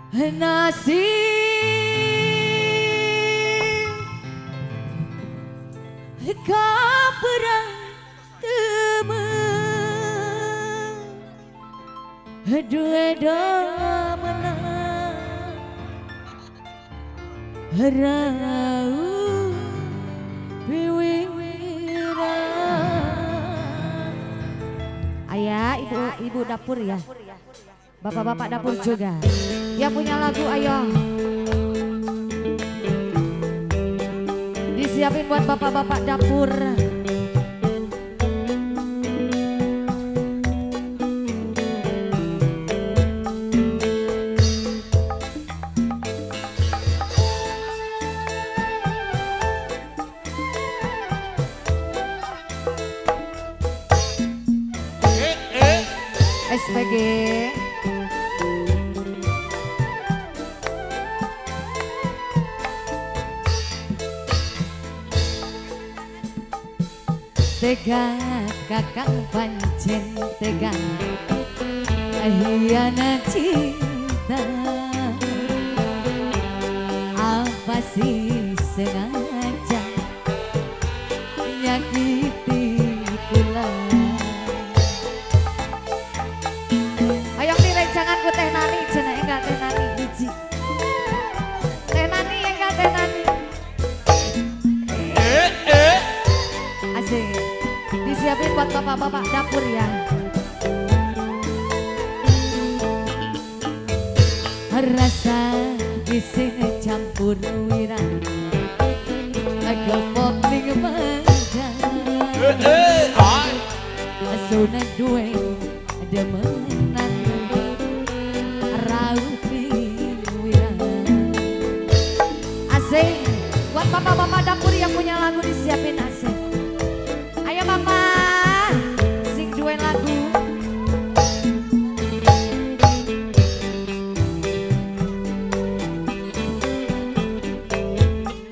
Nasib kaperang temen dua menang rau piwira. Ayah, ibu-ibu dapur ya, bapak-bapak dapur juga. Yang punya lagu ayo disiapin buat bapak-bapak dapur. SPG. Tega kakang pancen tega hianat cinta. Apa sih sengaja nyakiti kula? Ayo di rencanganku Teh Nani cenah, enggak Teh Nani hiji. Teh Nani enggak Teh Nani. Asik. Disiapin buat bapak-bapak dapur ya. Rasa isin campur wirang gepok ning badan. Sunat duwe demenan raupi wirang. Asik. Buat bapak-bapak dapur yang punya lagu disiapin asik. Ayo bapak, sing duwe lagu.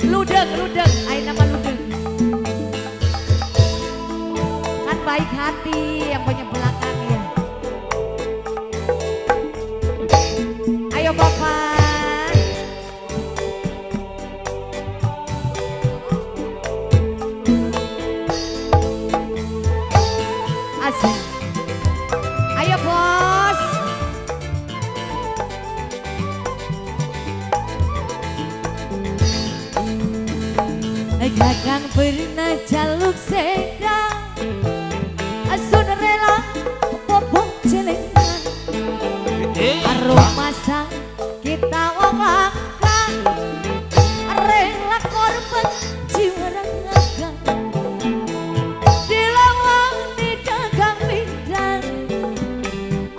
Ludeng, ludeng, ayo nama ludeng. Kan baik hati yang punya belakang ya. Ayo bapak. Asik. Ayo bos. Kakang pernah jaluk seda, asun rela popong celengan. Aroma kita wong langka, rela korban jiwa raga. Dilawang dagang bidang,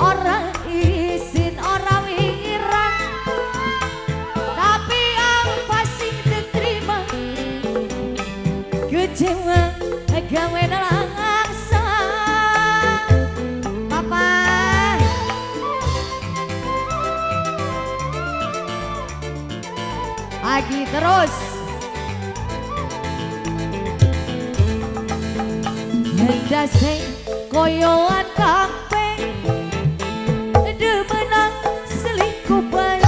ora isin ora wirang. Tapi apa sing diterima? Kecewa gawe nelangsa. Papa lagi terus. Hendase koyoan kabeh demenang selingkuh bae.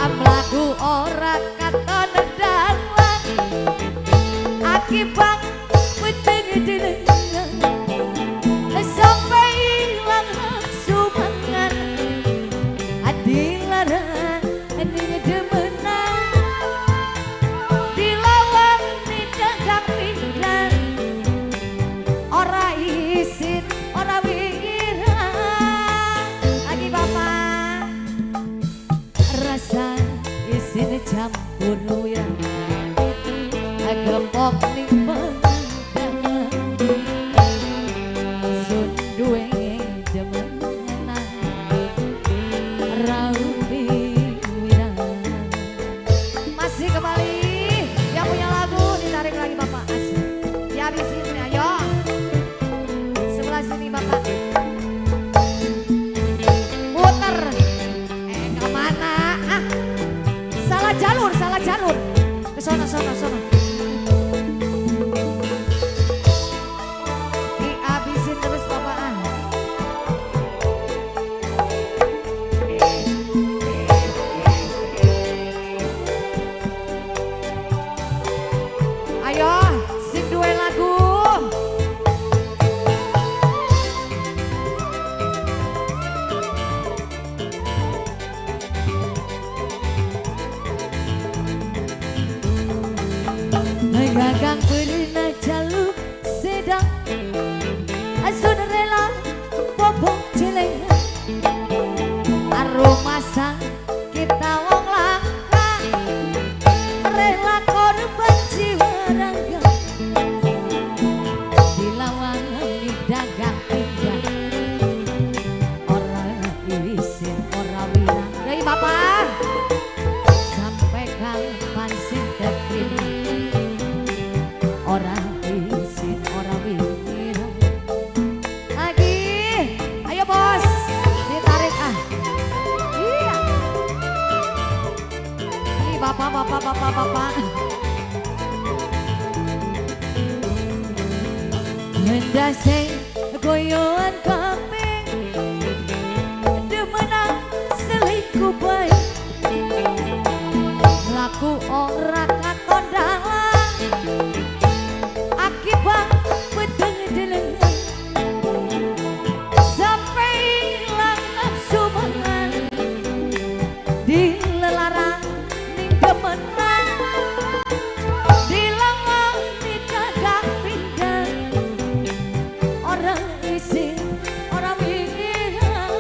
Amlaku ora katon dalan akibat weteng delengan sampai ilang sumangan adilarang demenan dilawang dagang pindah ora isin ora wirang. Lagi bapak. Rasa isin campur wirang gepok ning badan. Sun duwe demenan raupi wirang. Masih kembali yang punya lagu ditarik lagi bapak. Asik. Ya di sini ayo. Sebelah sini bapak. Muter. Kemana? Ah. Salah jalur, salah jalur. Kang pernah jaluk sedang, asun rela bobong celengan. Aromasa kita wong langka, rela korban jiwa raga. Dilawangi dagang pindah, ora isin ora wirang. Dari Bapak, sampai kapan sing terima, ora isin ora wirang. Lagi, ayo bos, ditarik ah. Iya. Ini bapak, bapak, bapak, bapak. Mendase goyoan kambing, demenang selingkuh bae. Laku ora katon dalang, akibat peteng delengan. Sampai ilang nafsu mangan, dilelarang ning demenan. Dilawani dagang pinggang, ora isin ora wirang.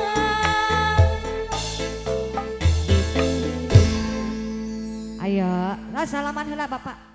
Ayo, lah salaman heula Bapak.